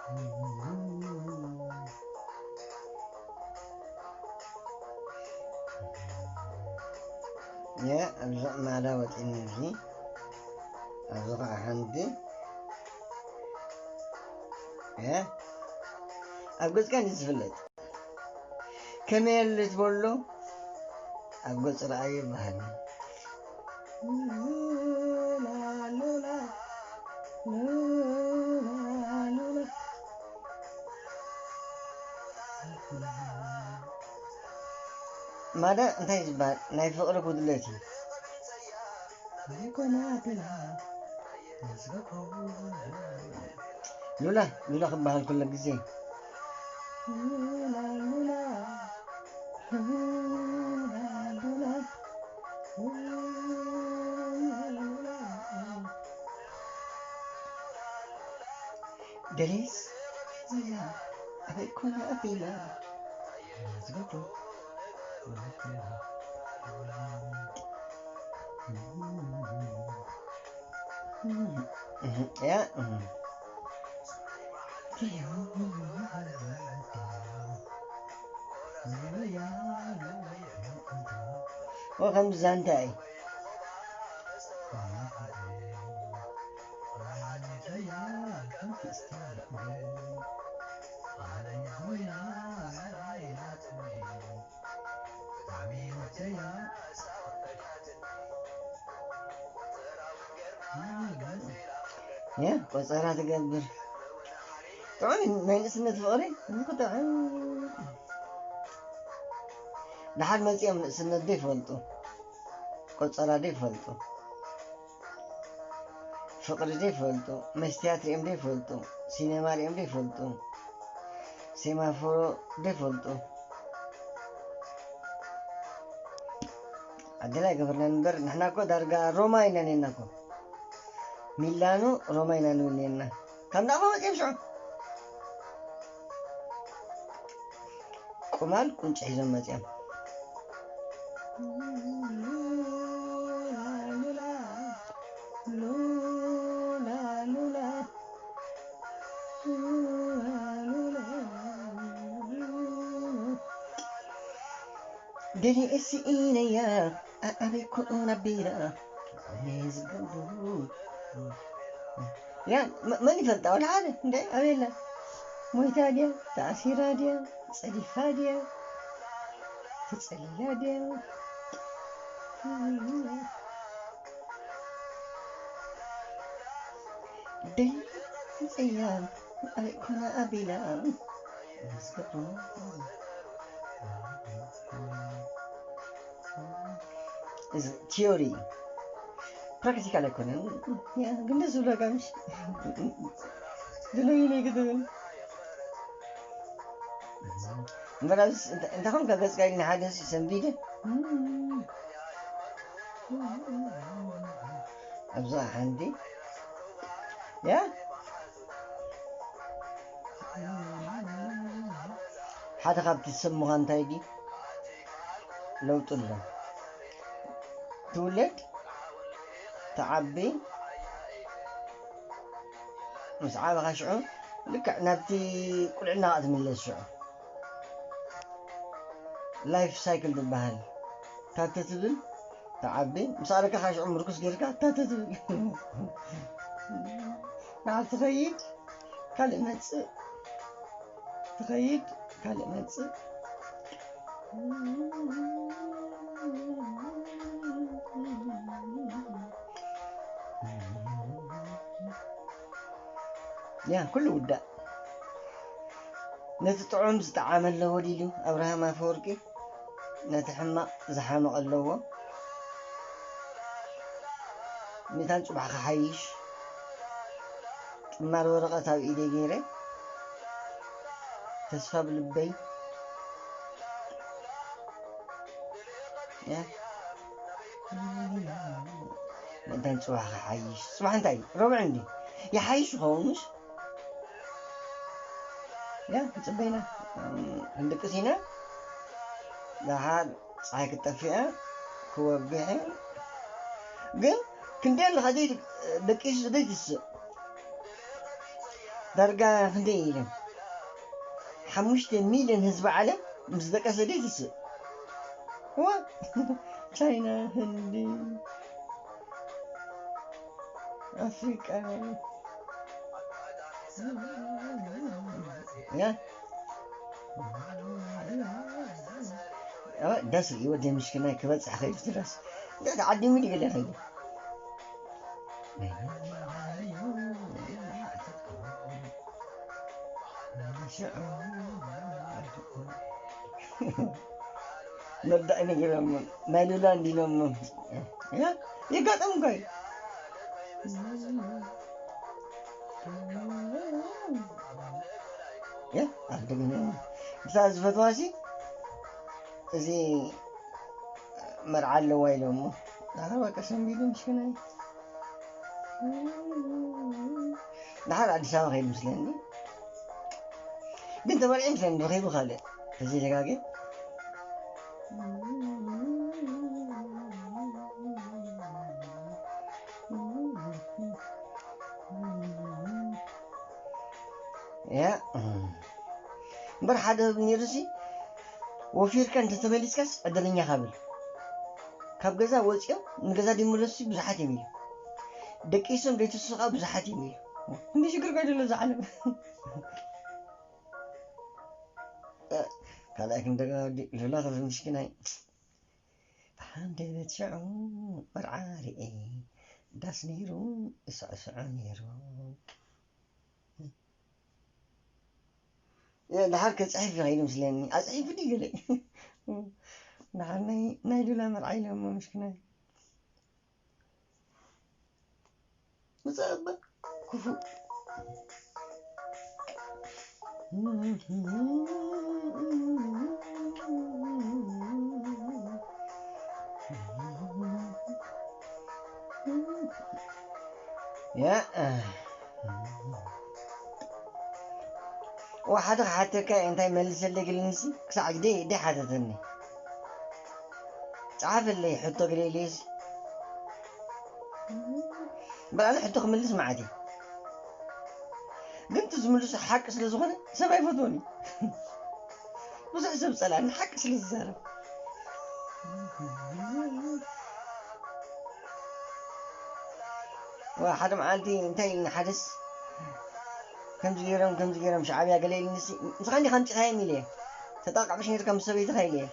የ ኣብዚ ማዳ ወፂኒ እዚ ኣብዚ ከዓ ሓንቲ የ ኣብ ገፅካ እንዲ ዝፍለጥ ከመይ ኣለ ትበሎ ኣብ ገፁ ረኣዩ ይበሃል። ማዳ እንታይ ዝበሃል ናይ ፍቕሪ ጉድለት እዩ። ሉላ ሉላ ክበሃል ኩለ ግዜ ሉላ ሉላ ሉላ ሉላ ደሊስ እያ ኣበይ ኮነ ኣቢላ ዝገብሮ እያ ወከም ዛንታ እዩ ቆፀራ ትገብር ጥዑም ናይ ንእስነት ፍቕሪ። ደሓር መፂኦም ንእስነት ዶ ይፈልጡ፣ ቆፀራ ዶ ይፈልጡ፣ ፍቕሪ ዶ ይፈልጡ፣ መስትያት ሪኦም ዶ ይፈልጡ፣ ሲኔማ ሪኦም ዶ ይፈልጡ፣ ሴማፎሮ ዶ ይፈልጡ። ኣደላይ ገበርና ንበር ንሕና እኮ ዳርጋ ሮማ ኢና ኔና እኮ ሚላኑ ሮማ ኢና ንብል ኔና ካብ ናቕፋ መፅኦም ሽዑ ቁማል ቁንጭ ሒዞም መፅኦም። ደሊኤ ስኢነያ ኣበይ ኮን ኣቢላ ዝገብሩ ያ መን ይፈልጣ ወላ ሓደ እንደ ኣበላ ሞይታ ድያ ተኣሲራ ድያ ጸዲፋ ድያ ተጸሊላ ድያ ደሊኤ ስኢነያ ኣበይ ኮን ኣቢላ ዝገብሩ እዚ ቲዮሪ ፕራክቲካል ኣይኮነን ግን ደስ ዝብለካ ምሽ ዝለዩ ነይ ክትብል እምበራስ እንታይ ኮንካ ገፅካ ኢልኒ ሓደ ሰንቢደ ኣብዛ ሓንቲ ያ ሓደ ካብቲ ዝሰምኻ እንታይ ድዩ ለውጢ ኣሎ ትውለድ ትዓቢ ምስ ዓበኻ ሽዑ ልክዕ ናብቲ ቁልዕና ክትምለስ ሽዑ ላይፍ ሳይክል ዝበሃል ታተ ትብል ትዓቢ ምስ ኣረጋኻ ሽዑ ምርኩስ ጌርካ ታተ ትብል ንዓ ትኸይድ ካልእ መጽእ ትኸይድ ካልእ መጽእ ያ ኩሉ ውዳእ ነቲ ጥዑም ዝጠዓመ ኣለዎ ዲሉ ኣብርሃም ኣፈወርቂ ነቲ ሕማቕ ዝሓመቕ ኣለዎ ሚታን ጽባሕ ክሓይሽ ጥማር ወረቐት ኣብ ኢደይ ገይረ ተስፋ ብልበይ ምእንታን ፅባሕ ክሓይሽ ፅባሕ እንታይ ረብዕ እንዲ ይሓይሽ ይኸውን ምሽ ያ ንፅበይና ክንድቅስ ኢና ደሓር ፀሓይ ክጠፍእ ክወግሕ ግን ክንደይ ኣለኻ ደቂሱ ዘይትስእ ዳርጋ ክንደይ ኢለን? ሓሙሽተ ሚልዮን ህዝቢ ዓለም ምስ ደቀሰ ደይ ትስእ። ዋ፣ ቻይና፣ ህንዲ፣ ኣፍሪቃ፣ ያ፣ ዳስ ርኢ ወደ ምሽክናይ ክበጽሕ ኸይዱ ትዳስ። እንታይ ተዓዲሙ ድዩ ገለ ኸይዱ? መርዳእ ነጊሮም ናይ ሉላ እንዲኖም። ያ፣ የጋጠም እኮ እዩ። ያ፣ ኣደግነ ብታ ዝፈትዋሲ እዚ መርዓ ኣለዋ ኢሎሞ። ኣረ በቃ ሰንቢዱ ምስኪናይ። ደሓር ኣዲስ ኣበባ ከይዱ ምስለኒ። ግን ተመርዒ ምስለኒ ረኺቡ ካልእ። እዚ ደጋጊ። ያ። እምበር ሓደ ህብ ነይሩሲ፣ ወፊርካ እንተተመሊስካስ ዕድለኛ ኢኻ ብል። ካብ ገዛ ወፂኦም ንገዛ ድምለሱ ብዙሓት እዮም ኢሉ። ደቂሶም ደይትሱ ከዓ ብዙሓት እዮም ኢሉ። እንዲ ሽግር ኮይዱ ኣሎ እዚ ዓለም። ካልኣይ ክንደጋ ወዲ ሉላ ክብል ምሽኪናይ። ብሓንደበት ሽዑ ቆልዓ ርኤ። ዳስ ነይሩ፣ ይስዕስዖ ነይሩ። እ፣ ድሓር ከጽሕፍ ይኽእል ምስለኒ። ኣጽሒፉ ድዩ ገለ? ድሓር ናይ፣ ናይ ሉላ መርዓ ኢሎሞ፣ ምሽክናይ። ምጸበ ክፉእ። ያ፣ እ። ወሓደ ክሓተካ እየ፣ እንታይ መልሰለይ ግልንሲ ክሳዕ ግደ ደይ ሓተተኒ። ጸሓፈለይ ሕቶ ግደ ኢለየሲ። እምበር ኣነ ሕቶ ክምልስ መዓት እየ። ግን እቲ ዝምልሶ ሓቂ ስለ ዝኾነ ሰብ ኣይፈትዎን እዩ። ብዙሕ ሰብ ጸላእኒ ሓቂ ስለ ዝዛረብ። ዋ፣ ሓደ መዓልቲ እንታይ ኢልና ሓደስ ከምዚ ገይሮም፣ ከምዚ ገይሮም ሻዕብያ ገለ ኢልንሲ፣ ንስኻ እንዲኻ ኣምጺኻዮም ኢለ እየ። ተጣቃዕምሽ ነርካ ምስ ሰበይትኻ ኢለ እየ።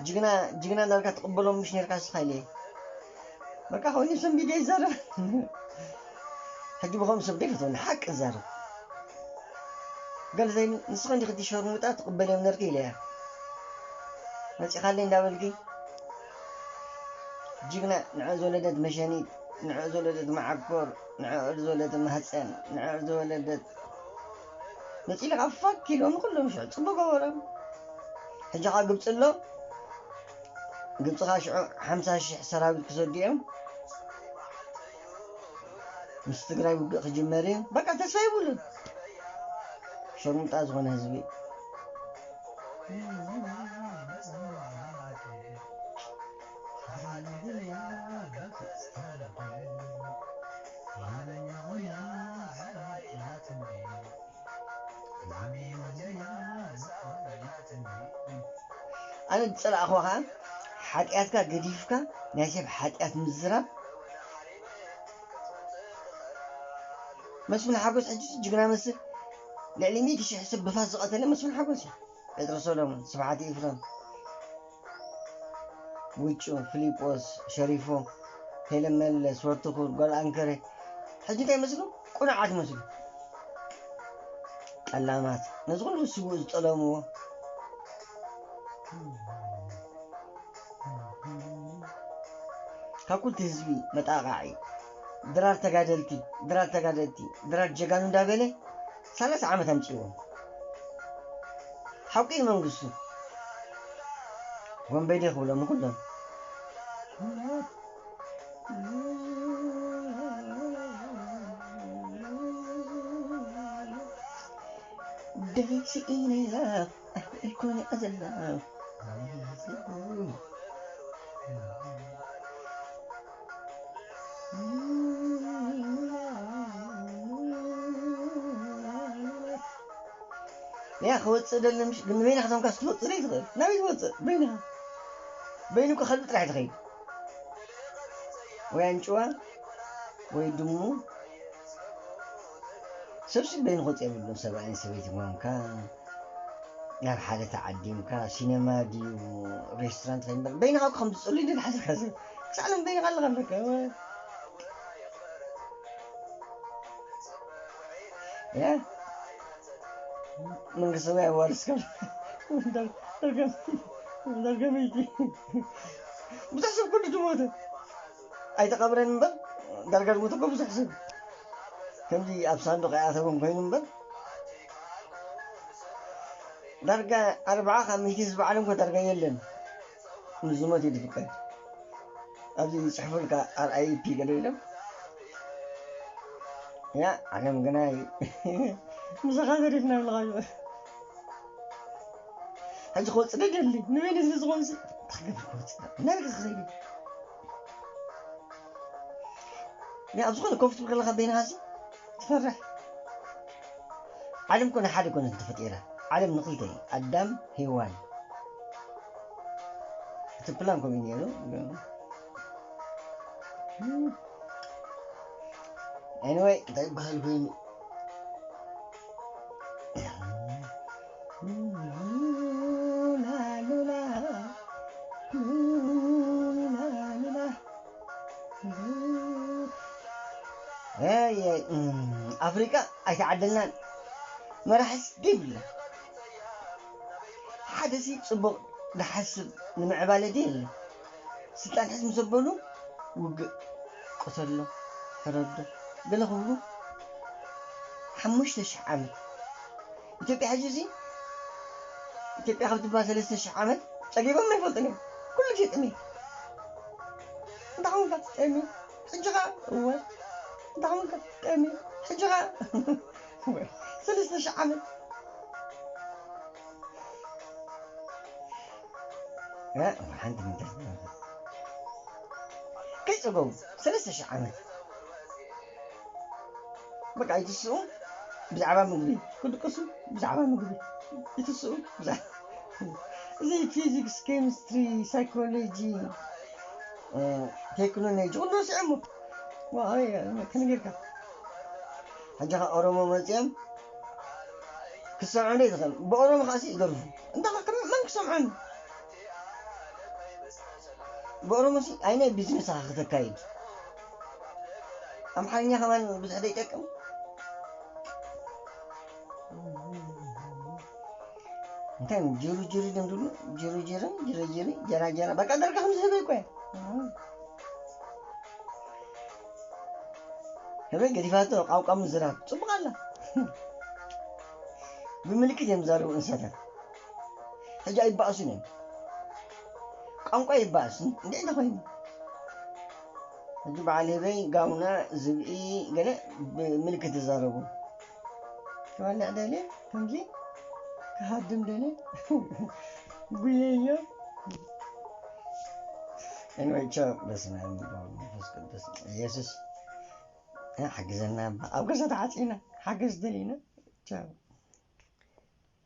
ጅግና፣ ጅግና እንዳልካ ትቕበሎም ምሽ ነርካ ንስኻ ኢለ እየ። በቃ፣ ኮይኑ ሰብ ሚድያ ይዛረብ። ሕጂ ብኸምኡ ሰብ ደይፈትወኒ፣ ሓቂ ይዛረብ። ገለ ዘይብል፣ ንስኺ እንዲኺ እቲ ሸርሙጣ ትቕበልዮም ነርኪ ኢለያ። መጺኻለይ እንዳበልኪ፣ ጅግና፣ ንዕኡ ዝወለደት መሸኒት፣ ንዕኡ ዝወለደት መዓኮር፣ ንዕኡ ዝወለደት ማህጸን፣ ንዕኡ ዝወለደት መጺልካ ፋክ ኢሎም ኩሎም ሽዑ ጽቡቅ ገበሮም። ሕጂ ኸኣ ግብጺ ኣሎ። ግብጺ ኸኣ ሽዑ ሓምሳ ሽሕ ሰራዊት ክሰዱ እዮም። ምስ ትግራይ ውግእ ክጅመር እዩ። በቃ ተስፋ ይብሉን። ሸርሙጣ ዝኾነ ህዝቢ። ኣነ ዝጸላእኽዎ ኸኣ ሓጢኣትካ ገዲፍካ ናይ ሰብ ሓጢኣት ምዝራብ። መስፍን ሓጎስ ሕጂ ጅግና መስል ልዕሊ ሚእቲ ሽሕ ሰብ ብፋስ ዝቐተለ መስፍን ሓጎስ እዩ። ጴጥሮስ ሰሎሞን፣ ስብሓት ኤፍረም፣ ውጩ፣ ፊሊጶስ፣ ሸሪፎ፣ ሄለን መለስ፣ ወርትኹር፣ ጓል ኣንከረ፣ ሕጂ እንታይ መስሉ? ቁኑዓት መስሉ። ጠላማት። ነዚ ኩሉ ስዉእ ዝጠለምዎ። ካብ ኩሉ ህዝቢ መጣቓዒ። ድራር ተጋደልቲ፣ ድራር ተጋደልቲ፣ ድራር ጀጋኑ እንዳበለ ሰላሳ ዓመት ኣምጺእዎም። ሓቂ መንግስቱ። ወንበዴ ክብሎም ንኩሎም። ደስ ኢለ ኣይኮነ ኣዘላ። ያ ክወፅእ ደሊ ምሽ ግን ንበይና ከተምካስ ክትወፅእ ዘይትኽእል ናበይ ትወፅእ በይንኻ በይኑ እኮ ከልቢ ጥራሕ ትኸይድ ወይ ኣንጭዋ ወይ ድሙ ሰብሲ በይኑ ክወፅእ የብሉን ሰብኣይን ሰበይቲ ጓንካ ናብ ሓደ ተዓዲምካ ሲነማ ድዩ ሬስቶራንት ከይምበር በይንኻ እኮ ከም ትፅሉ ይደል ሓስብካ ሰብ ክሳዕ ሎም በይንኻ ኣለኻ ኣለካ ያ መንግስታዊ ኣዋርስ ከም ደርገመይቲ ብዙሕ ሰብ ኩሉ ዝሞተ ኣይተቐብረን እምበር ዳርጋ ዝሞተ እኮ ብዙሕ ሰብ ከምዚ ኣብ ሳንዱቕ ኣይኣተወን ኮይኑ እምበር ዳርጋ ኣርባዓ ካብ ሚእቲ ዝበዓል እንኮ ዳርጋ የለን ምስ ዝሞት እዩ ዝፍቀድ ኣብዚ ዝፅሕፉልካ ኣርኣይፒ ገለ ኢሎም ያ ዓለም ግናይ ምሳኻ ተሪፍና ኣለኻ ሕጂ ክወፅእ ደደሊ ንበይነ ስለ ዝኾንሲ እንታይ ክገብር ክወፅእ ናበይ ክትኸይድ ያ ኣብ ዝኾነ ኮፍ ትብል ከለኻ በይንኻሲ ትፈርሕ ዓለም ኮነ ሓደ ኮነ ተፈጢራ ዓለም ንክልተ እዩ ኣዳም ሄዋን እቲ ፕላን ከምኡ ነይሩ Anyway እንታይ ይበሃል ኮይኑ ኣፍሪቃ ኣይተዓደልናን መራሕስ ደይብልና ሓደ ሲ ጽቡቕ ዝሓስብ ንምዕባለ ድዩ የለን። ስልጣን ሕዝ ምስ ኣበሉ ውግእ፣ ቅተሎ፣ ሕረዶ ገለ ክብሉ ሓሙሽተ ሽሕ ዓመት ኢትዮጵያ ሕጂ እዚ ኢትዮጵያ ካብ ትበሃል ሰለስተ ሽሕ ዓመት ጸጊቦም ኣይፈልጡን እዮም። ኩሉ ግዜ ጥሜት። እንታይ ኾንካ? ጠምየ። ሕጂ ኸዓ እወ። እንታይ ኾንካ? ጠምየ። ሕጂ ኸዓ እወ። ሰለስተ ሽሕ ዓመት ሓንቲ ነገር ከይፀገቡ ሰለስተ ሽሕ ዓመት በቃ ይትስኡ ብዛዕባ ምግቢ ክድቅሱ ብዛዕባ ምግቢ ይትስኡ እዚ ፊዚክስ ኬሚስትሪ ሳይኮሎጂ ቴክኖሎጂ ኩሉ ስዕሙ ከነጌርካ ሕጂ ኦሮሞ መፅኦም ክሰምዖ ዶ ይኽእል ብኦሮሞ ከዓ ይደርፉ እንዳ መን ክሰምዖም ብኦሮሞ ሲ ኣይናይ ቢዝነስ ኣኻ ክተካይድ ኣምሓርኛ ከማን ብዙሕ ዘይጠቅም እንታይ ጅሩ ጅሩ ድም ድሉ ጅሩ ጅሩ ጅሩ ጅሩ ጀራ ጀራ በቃ ደርጋ ከም ዝህበ እኮ ህበይ ገዲፋቶ ቋንቋ ምዝራብ ጽቡቕ ኣላ ብምልክት እዮም ዝዛረቡ እንስሳታት ሕጂ ኣይባእሱን እዮም ቋንቋ ይባእስ እንዲዕ እንተኮይኑ ሕጂ በዓል ህበይ ጋውና ዝብኢ ገለ ብምልክት ይዛረቡ ክበልዕ ደልየ ከምዚ ክሃድም ደልየ ጉየዮ Anyway, ቻው በስመ ኣብ ወወልድ ወመንፈስ ቅዱስ ኢየሱስ ሓግዘና ኣብ ገዛ ተዓፂና ሓገዝ ደሊና ቻው